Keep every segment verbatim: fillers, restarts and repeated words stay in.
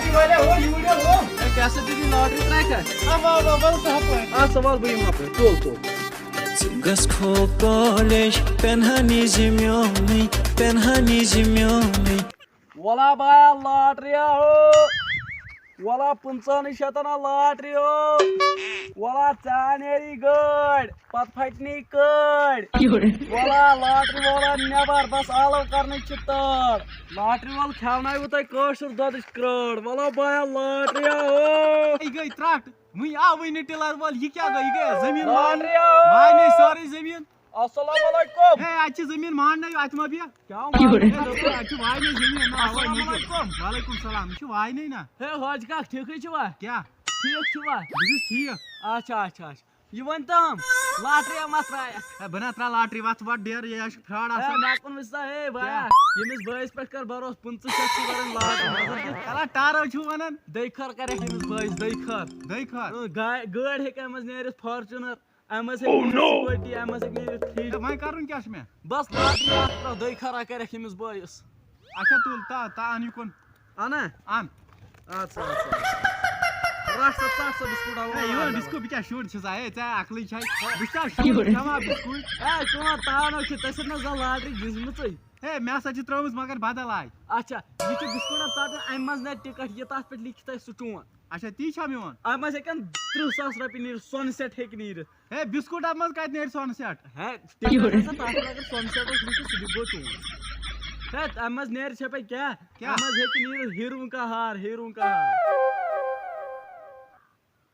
ہے، کیٛاہ سا دِدی لاٹری ترٛایہِ کھا؟ آ، سوال بہٕ یِمہٕ ہَپٲرۍ۔ تُل، تُل۔ ژٕ گژھکھو کالج، پٮ۪نہٕ ہا نِزِ میونٕے، پٮ۪نہٕ ہا نِزِ میونٕے۔ وَلا بایا لاٹری ہو، وَلا پٕنٛژٕہَنٕے شَتَن ہا لاٹری ہو، وَلا ژےٚ نیری گٲڑۍ، پَتہٕ پھَٹنی کٲڑۍ۔ وَلا لاٹری وولا نٮ۪بَر، بَس آلو کَرنٕچ چھِ تٲر۔ لاٹری وول کھیٛاوناوِوٕ تۄہہِ کٲشُر دۄدٕچ کرٛٲڑ۔ وَلا بایا لاٹری ہو۔ یہِ گٔے ترٛٹھ۔ وٕنہِ آوٕے نہٕ ٹِلَر وول، یہِ کیٛاہ گوٚو؟ یہِ گٔیا زٔمیٖن وایِنۍ؟ لاٹری ہو۔ وایِنے سٲرٕے زٔمیٖن۔ السلام علیکم۔ ہے، اَتہِ چھِ زٔمیٖن ماننَے، اَتہِ ما بیٚہہ؟ کیٛاہ وَنان؟ ہے، دوٚپُن، اَتہِ چھِ وایِنے زٔمیٖن، نہ، اَوَے السلام موٗجوٗب۔ علیکم۔ وعلیکم السلام، یہِ چھُ وایِنے نہ۔ ہے، حٲج کاک، ٹھیٖکٕے چھِوا؟ کیٛاہ؟ ٹھیٖک چھِوا؟ بہٕ چھُس ٹھیٖک۔ اچھا، اچھا، اچھا۔ یہِ ؤنۍ تو ہم، لاٹری ما ترٛایَکھ؟ ہے، بہٕ نہ ترٛاو لاٹری، وَتھ وَتھ ڈیر، یہِ چھُ فرٛاڈ ہے، آسان۔ مےٚ کُن وٕچھ سا، ہے، بایا، کیٛاہ؟ ییٚمِس بٲیِس پٮ۪ٹھ کَر بروسہٕ، پٕنٛژٕہ شَتھ چھِ بَران لاٹری، نظر دِ۔ اَلا، ٹارو چھُو وَنان؟ دٔے خٲر کَرٮ۪کھ ییٚمِس بٲیِس، دٔے خٲر۔ دٔے خٲر؟ اۭں، گا-، گٲڑۍ ہیٚکہِ اَمہِ منٛز نیٖرِتھ فارچوٗنَر۔ اَمہِ منٛز ہیٚکہِ نیٖرِتھ سکوٗٹی، اَمہِ منٛز ہیٚکہِ نیٖرِتھ فرٛج۔ ہے، وۄنۍ کَرُن کیٛاہ چھُ مےٚ؟ بَس لاٹری اَکھ ترٛاو، دٔے خٲرا کَرٮ۪کھ ییٚمِس بٲیِس۔ اچھا، تُل، تا، تا اَن یہِ کُن۔ اَن ہا؟ اَن۔ اَدٕ سا، اَدٕ سا، اَدٕ سا۔ رَٹھ سا، ژَٹ سا بِسکوٗٹ، اَوا، ہے، اَوا، یہِ وَن اَوا۔ بِسکوٗٹ، بہٕ کیٛاہ شُر چھُس، ہے، ژےٚ عقلٕے چھَے۔ بہٕ چھُسا شُر کھٮ۪وان بِسکوٗٹ؟ ہے، چون تاونو چھُ، ژےٚ چھَتھ نہ زانٛہہ لاٹری گِنٛدمٕژٕے۔ ہے، مےٚ ہسا چھِ ترٛٲومٕژ مگر بدل آیہِ۔ اچھا، یہِ چھُ بِسکوٗٹَن ژَٹُن، اَمہِ منٛز نیرِ ٹِکٹ، یہِ تَتھ پٮ۪ٹھ لیکھِتھ آسہِ سُہ چون۔ اچھا، تی چھا میون؟ اَتھ منٛز ہٮ۪کن تٕرٛہ ساس رۄپیہِ نیٖرِتھ، سۄنہٕ سٮ۪ٹ ہیٚکہِ نیٖرِتھ۔ ہے، بِسکوٗٹ اَتھ منٛز کَتہِ نیرِ سۄنہٕ سٮ۪ٹ؟ ہے، ٹِکٹ آسہِ نہ تَتھ منٛز، اگر سۄنہٕ سٮ۪ٹ اوس لیٖکھِتھ، سُہ تہِ گوٚو چون۔ ہے، اَمہِ منٛز نیرِ ژےٚ پَے کیٛاہ؟ کیٛاہ؟ اَمہِ منٛز ہیٚکہِ نیٖرِتھ ہیٖروٗن کا ہار، ہیٖروٗن کا ہار۔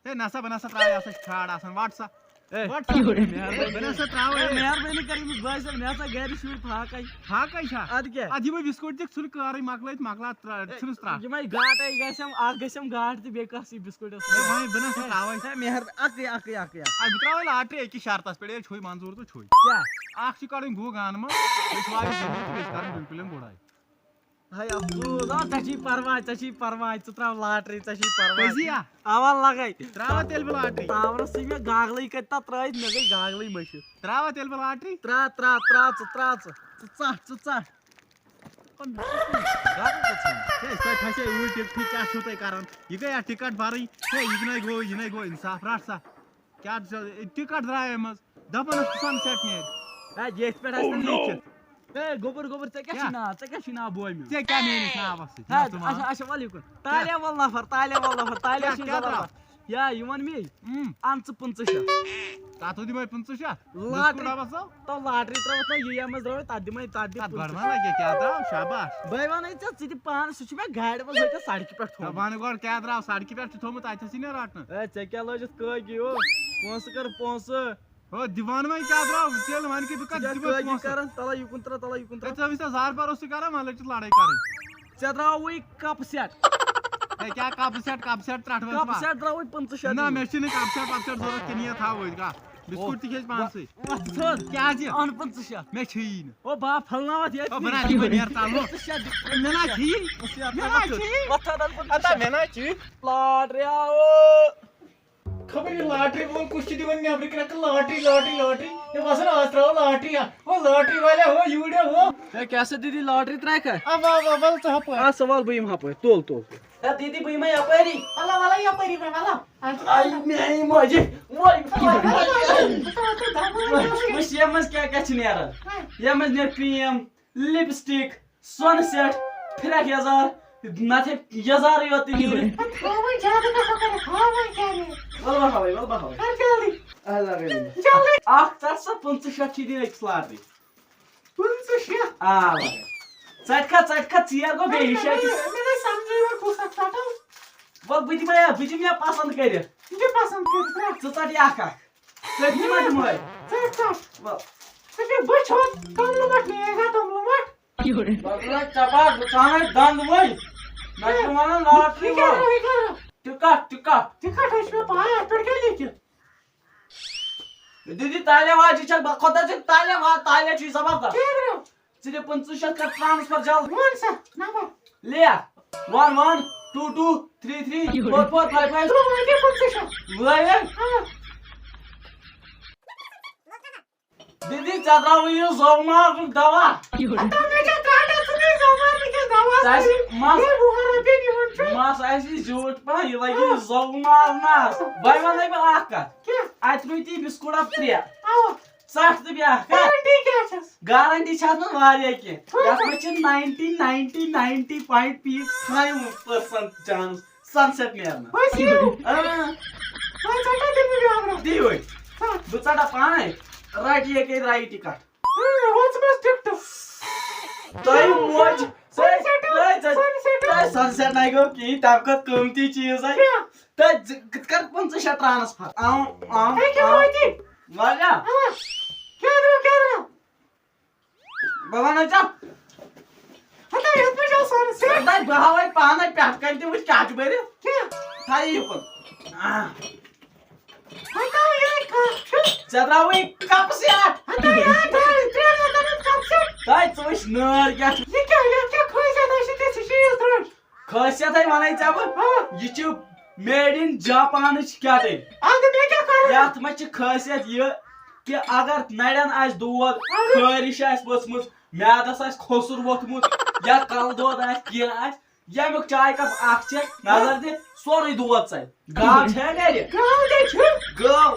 ہے، نسا بہٕ نسا ترٛاوٕ، یہِ ہسا چھُ فرٛاڈ آسان۔ وَٹ سا۔ اے، وَٹ سا۔ مہربٲنی۔ بہٕ نسا ترٛاوٕ، اے، اے۔ مہربٲنی کٔرِتھ، ییٚمِس بٲیِس، مےٚ ہسا گرِ شُرۍ فاقے۔ فاقے چھا؟ اَدٕ کیٛاہ؟ اَدٕ یِمے بِسکوٗٹ دِکھ ژھُن کارٕے، مۄکلٲیِتھ، مۄکلا ترٛا-، اے، ژھٕنُس ترٛٹھ۔ یِمے گاٹے گژھٮ۪م، اَکھ گژھٮ۪م گاٹہٕ تہٕ بیٚیہِ کَس یہِ بِسکوٗٹ اوس۔ اے، وۄنۍ بہٕ نسا ترٛاوَے۔ اے، مہرب-، اَکٕے، اَکٕے، اَکٕے، اَکھ۔ اَدٕ بہٕ ترٛاوَے لاٹری أکِس شرطَس پٮ۪ٹھ، ییٚلہِ چھُے منظوٗر تہٕ چھُے۔ کیٛاہ؟ اَکھ چھُ کَڑٕنۍ گُہہ گانہٕ منٛز، بیٚیہِ چھِ وایِنۍ زٔمیٖن تہٕ بیٚیہِ چھِ کَرٕنۍ بِلکُل یِم گُڈٲے۔ ہے افسوس، آ، ژےٚ چھی پرواے، ژےٚ چھی پرواے، ژٕ ترٛاو لاٹری، ژےٚ چھی پرواے۔ پٔزی ہا؟ اوا لگے۔ ترٛاوان تیٚلہِ بہٕ لاٹری۔ تاونس سۭتۍ مےٚ گاگلٕے کتہِ تتھ ترٛٲیِتھ، مےٚ گٔے گاگلٕے مٔشِتھ۔ ترٛاوان تیٚلہِ بہٕ لاٹری۔ ترٛاو، ترٛاو، ترٛاو ژٕ، ترٛاو ژٕ۔ ژٕ ژٹھ، ژٕ ژٹھ۔ ہے، سۄ پھسے اوٗرۍ ٹِکٹٕے، کیٛاہ چھُو تُہۍ کران؟ یہِ گٔے اَتھ ٹِکٹ بھرٕنۍ۔ ہے، یہِ نَے گوٚو، یہِ نَے گوٚو اِنصاف، رَٹ سا۔ کیٛاہ چھُ، ٹِکٹ درٛاے اَمہِ منٛز۔ دَپان ٲس سُہ سَن سٮ۪ٹ نیرِ۔ ہے، ییٚتھۍ پٮ۪ٹھ آسہِ نہٕ لیٖکھِتھ۔ ہے، گوٚبُر، گوٚبُر، ژےٚ کیٛاہ چھُے کیٛاہ؟ ناو؟ ژےٚ کیٛاہ چھُے ناو بوے میون؟ ژےٚ کیٛاہ میٛٲنِس ناوَس سۭتۍ؟ ہے، نَتہٕ وَن۔ اچھا، اچھا، وَلہٕ یِکُن۔ تالیہ وَل نفر، تالیہ وَل نفر، تالیہ کیٛاہ، چھُے کیٛاہ زبردست۔ درٛاو؟ یا، یہِ وَن مے۔ اۭں۔ اَن ژٕ پٕنٛژٕہ شَتھ۔ تَتھ ہُہ دِمَے پٕنٛژٕہ شَتھ؟ لاٹری۔ بِسکوٗٹ ڈَبَس ہو؟ تو لاٹری ترٛٲوٕتھ نہ یہِ یَتھ منٛز درٛاو، تَتھ دِمَے، تَتھ دِ تَتھ گۄڈٕ پٕنٛژٕہ۔ وَن لَگہِ کیٛاہ درٛاو، شاباش۔ بٔے وَنَے ژےٚ، ژٕ تہِ پانہٕ، سُہ چھُ مےٚ گاڑِ منٛز ہُتہِ سڑکہِ پٮ۪ٹھ تھوٚمُت۔ وَن گۄڈٕ کیٛاہ درٛاو، سڑکہِ پٮ۪ٹھ چھُ تھوٚمُت، اَتہِ ٲسی نہٕ رَٹنہٕ۔ ہے، ژےٚ کیٛاہ لٲجِتھ کٲگی ہو؟ پونٛسہٕ کر پونٛسہٕ۔ ہو، دِوان وۄنۍ کیٛاہ درٛاو؟ ژےٚ ییٚلہِ وَنہِ کہِ بہٕ ژٕ کَتہِ کیٛاہ دِمَے کٲگی پونٛسہٕ؟ کران؟ تَلہ یُکُن ترٛاو، تَلہ یُکُن ہے، ترٛاو۔ ژےٚ وٕنۍ سا زار بار اوسُے کران، وۄنۍ لٔج ژٕ لڑٲے کَرٕنۍ۔ ژےٚ درٛاوٕے کَپ سٮ۪ٹ۔ ہے، کیٛاہ کَپ سٮ۪ٹ، کَپ سٮ۪ٹ ترٛٹھ وٲلِس کَپ ما؟ سٮ۪ٹ درٛاوٕے پٕنٛژٕہ شَتھ نہ، دِنۍ۔ مےٚ چھِنہٕ کَپ سٮ۪ٹ وَپ سٮ۪ٹ ضوٚرَتھ کِہیٖنۍ، یہِ تھاو أتھۍ گا۔ بِسکوٗٹ تہِ کھیٚیہِ پانسٕے۔ وۄتھ ژٕ۔ کیٛازِ؟ اَن پٕنٛژٕہ شَتھ۔ مےٚ چھیی نہٕ۔ او با، پھلناوَتھ ییٚتہِ۔ او، بہٕ نہ دِمَے نیر ژَلنہٕ۔ پٕنٛژٕہ شَتھ دِ-، مےٚ نہ چھیی۔ پٕنٛژٕہ شَتھ مےٚ نہ ترٛاوَتھ چھیی۔ وۄتھ تھاو تَلہٕ پٕنٛژٕہ شَتھ۔ مےٚ نہ چھیی۔ لاٹری آو۔ خبر یہِ لاٹری وول کُس چھُ دِوان نیٚبرٕ کِنۍ اَتھ لاٹری، لاٹری، لاٹری۔ مےٚ باسان آز ترٛاوو لاٹری اَتھ۔ ہو لاٹری والیا ہو، یوٗرۍ ہو۔ ہے، کیٛاہ سا دِدی لاٹری ترٛایکھا؟ اَوا، اَوا، وَلہٕ ژٕ ہَپٲرۍ۔ آ، سا وَل بہٕ یِمہٕ ہَپٲرۍ۔ تُل، تُل، تُل۔ ہے، دِدی، بہٕ یِمَے یَپٲری۔ وَلہٕ، وَلہٕ، یَپٲری وَنہِ، وَلہٕ۔ آے میٛانہِ ماجہِ، وَے۔ وَلہٕ، وَلہٕ، وَلہٕ۔ وٕچھ، یَتھ منٛز کیٛاہ کیٛاہ چھِ نیران۔ یَتھ منٛز نیرِ کرٛیٖم، لِپسٹِک، سۄنہٕ سٮ۪ٹ، فِراک یَزار، نَتہٕ ہیٚکہِ یَزارٕے یوت تہِ نیٖرِتھ۔ ہے، تھاو وۄنۍ زیادٕ کَتھا کَرٕکھ، ہاو وۄنۍ کیٛاہ نیرِ؟ وَلہٕ بہٕ ہاوَے، وَلہٕ بہٕ ہاوَے۔ کَر جلدی۔ اَہَن حظ، اَہَن حظ۔ جلدی۔ اَکھ ژَٹ سا پٕنٛژٕہ شَتھ چھِ دِنۍ أکِس لاٹری۔ پٕنٛژٕہ شَتھ؟ آ، لَگے۔ ژَٹہِ کھا، ژَٹہِ کھا، ژیر گوٚو بیٚیہِ مےٚ، شایہِ۔ مےٚ، مےٚ نَے سَمجھے وۄنۍ کُس اَکھ ژَٹو۔ وَلہٕ بہٕ دِمَے اَتھ، بہٕ دِمہٕ یا پَسنٛد کٔرِتھ۔ یہِ پَسنٛد کٔرِتھ رَٹھ۔ ژٕ ژَٹ یہِ اَکھ اَکھ۔ ژٔٹۍ نہٕ ما دِمہٕ ہٲے؟ ژٔٹۍ ژَٹ۔ وَل۔ ژٕ چھُکھ بٔچھِ ہُنٛد توٚملہٕ مۄٹھ نیرِ ہا توٚملہٕ مۄٹھ۔ بَکلا چپاک، بہٕ ژھانَے دَنٛد وۄنۍ۔ نہ چھُ وَنان لاٹری یہِ کیٛاہ وول۔ گوٚو، یہِ کیٛاہ گوٚو؟ Ticket, ticket. ٹِکَٹ ہے چھُ مےٚ پَے، اَتھ پٮ۪ٹھ کیٛاہ لیکھِتھ؟ دِدی تالیہ واجہِ چھَکھ، بہٕ خۄدا چھُ تالیہ وا-، تالیہ چھُے زبردست۔ کیٛاہ درٛاو؟ ژٕ دِ پٕنٛژٕہ شَتھ کَر ٹرٛانسفر جلد۔ وَن سا نمبر۔ لے، one one two two three three four four five five۔ ژٕ وَن دِ پٕنٛژٕہ شَتھ۔ وٲے؟ آ۔ دِدی، ژےٚ درٛاوُے یہِ زومارُک دوا۔ ہتا مےٚ چھا ترٛٹھ ژٕ دِ زومارنہٕ کِس دوہَس ژےٚ آسہِ منٛز۔ مَس یہِ وُہَن رۄپیَن یِوان چھُ۔ مَس سُہ آسہِ یہِ زیوٗٹھ پہن، یہِ لگہِ آ۔ زوٚگ مارنس۔ وۄنۍ ونَے بہٕ اکھ کتھ۔ کیٛاہ؟ اتہِ روٗدۍ تی بسکوٹ اب ترٛےٚ۔ اوا۔ ژٹھ تہٕ بیٛاکھ۔ گارنٹی کیٛاہ چھس؟ گارنٹی چھِ اتھ منٛز واریاہ کینٛہہ۔ کۭژاہ؟ یتھ منٛز چھِ ninety ninety ninety point five percent chance sunset نیرنس۔ بس یہِ۔ اۭں۔ وۄنۍ ژٹا تیٚلہِ بیٛاکھ برٛونٛہہ۔ دی وۄنۍ۔ ژٹ۔ بہٕ ژٹا پانے۔ رٹ یہِ کتہِ رایٹہِ کتھ۔ ہٲں، وۄژھ مَس ٹِکٹہٕ۔ تۄہہِ موج، سَن سٮ۪ٹ، تۄہہِ، تۄہہِ، سَن سٮ۪ٹ۔ تۄہہِ سَن سٮ۪ٹ نَے گوٚو کِہیٖنۍ، تَمہِ کھۄتہٕ قۭمتی چیٖز ہے۔ کیٛاہ؟ تۄہہِ زِ-، کِتھ کٔنۍ پٕنٛژٕہ شیٚتھ ٹرانسفر؟ اَو، اَو، ہے، کیٛاہ اَو۔ وٲتی؟ واریاہ۔ اَوا۔ کیٛاہ درٛاو، کیٛاہ درٛاو؟ بہٕ وَنو ژےٚ۔ ہتا، یَتھ منٛز چھِ آسان سٮ۪ٹ۔ تۄہہِ بہٕ ہاوَے پانَے پٮ۪ٹھ کَنۍ تہِ وٕچھ کیٛاہ چھُ بٔرِتھ۔ کیٛاہ؟ تھایہِ یہِ کُن۔ آہ۔ ہتا یِہوٚے کپ چھُ۔ ژےٚ درٛاوٕے کپ سٮ۪ٹ۔ ہتا یِہوٚے درٛاو، ترٛٮ۪ن ہتن ہُنٛد کپ سٮ۪ٹ۔ تۄہہِ ژٕ وٕچھ نٲر کیٛاہ چھِ۔ یہِ کیٛاہ، یہِ کیٛاہ خٲصیت آسہِ تِژھ چیٖز درٛوٚج؟ خٲصیتَے وَنَے ژےٚ بہٕ۔ آ۔ یہِ چھِ made in Japanٕچ کیٹٕلۍ۔ اَدٕ مےٚ کیٛاہ کَرُن؟ یَتھ منٛز چھِ خٲصیت یہِ کہِ اگر نَرٮ۪ن آسہِ دود، اَدٕ؟ خٲرِش آسہِ ؤژھمٕژ، میٛادَس آسہِ کھوٚسُر ووٚتھمُت یا کَلہٕ دود آسہِ، کینٛہہ آسہِ، ییٚمیُک چاے کپ اکھ چیٚکھ، نظر دِ، سورُے دود ژَلہِ۔ گاو چھےٚ گرِ؟ گاو تے چھِ۔ گٲو،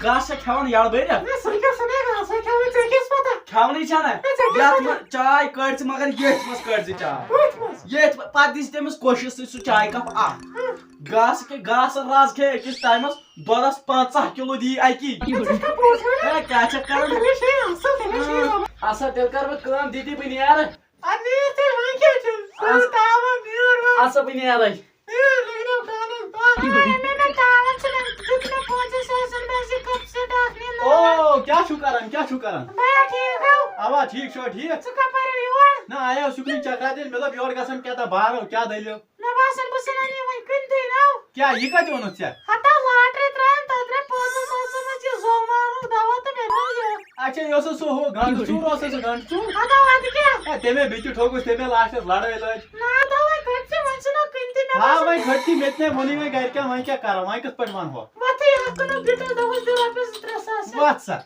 گاسہٕ چھےٚ کھٮ۪وان یَلہٕ بٔرِتھ؟ نہ، سۄ کیٛاہ، سۄ نہ گاسہٕ چھےٚ کھٮ۪وان، ژےٚ کیٛاہ چھِ پتہ؟ کھٮ۪ونٕے چھےٚ نہ۔ نہ، ژےٚ کیٛاہ یَتھ چھِ پتہ؟ منٛز چاے کٔڑۍ ژٕ، مگر ییٚتھۍ منٛز کٔڑۍ ژٕ چاے۔ أتھۍ منٛز؟ ییٚتھۍ منٛز، پتہٕ دِ ژٕ تٔمِس کوٚشِش سۭتۍ سُہ چاے کپ اکھ۔ ہاں۔ گاسہٕ کھے، گاسہٕ رز کھے أکِس ٹایمس دۄدس پنٛژاہ کِلوٗ دی اکی۔ ژٕ چھکھ پوٚز ونان؟ ہے، کیٛاہ چھکھ کران؟ تیٚلے چھے اصل، تیٚلے چھے ہاں۔ اصل، تیٚلہِ کر بہٕ کٲم، دِدی بہٕ نیرٕ۔ اَدٕ نیر تیٚلہِ، وۄنۍ کیٛاہ چھُ؟ اَدٕ اَدٕ تاوَن نیر وۄنۍ۔ اَدٕ سا بہٕ نیرَے۔ نیر، لٔگۍ نو کانَس بَند۔ اَے، مےٚ، مےٚ تاوَن چھُ، مےٚ دیُت مےٚ پانٛژَن ساسَن منٛز یہِ کپ سیٹ اَکھ نِنہٕ۔ او، کیٛاہ چھُو کران؟ کیٛاہ چھُو کران؟ بیا ٹھیٖک گوٚو۔ اَوا، ٹھیٖک چھُوا؟ ٹھیٖک۔ ژٕ کَپٲرۍ یور؟ نہ، آیو سُکرِن چکرا دِنۍ، مےٚ دوٚپ یورٕ گژھن کیٛاہ تام بارو، کیٛاہ دٔلیٖل؟ مےٚ باسان، بہٕ ژھٕنن یہِ وۄنۍ کٕنتھٕے نو۔ کیٛاہ، یہِ کَتہِ اوٚنُتھ ژےٚ؟ ہتا لاٹری ترٛایَن، تَتہِ درٛاے پانٛژَن ساسَن منٛز یہِ زوٚو مارنُک دَوا تہٕ مےٚ درٛاو یہِ۔ اچھا، یہِ اوسا سُہ ہُہ گنٛڈٕ ژوٗر، اوسا سُہ گنٛڈٕ ژوٗر؟ ہتا وَتہِ کیٛاہ؟ ہے، تٔمے بیٚکہِ ٹھوٚکُس، تٔمے لاسٹَس لڑٲے لٲج۔ نہ، ہتا وۄنۍ کھٔٹۍ ژٕ، وۄنۍ چھُنہ کٕنتھٕے مےٚ ہا، باسان۔ وۄنۍ کھٔٹۍ ژٕ، مےٚ تہِ نَے ووٚنُے وۄنۍ گرِکٮ۪ن، وۄنۍ کیٛاہ کَرو، وۄنۍ کِتھ پٲٹھۍ وَنہٕ ہو؟ وۄتھٕے اَکھ کٕنُن بِٹَس دَپُس دِ رۄپیَس زٕ ترٛےٚ ساس۔ وَتھ سا۔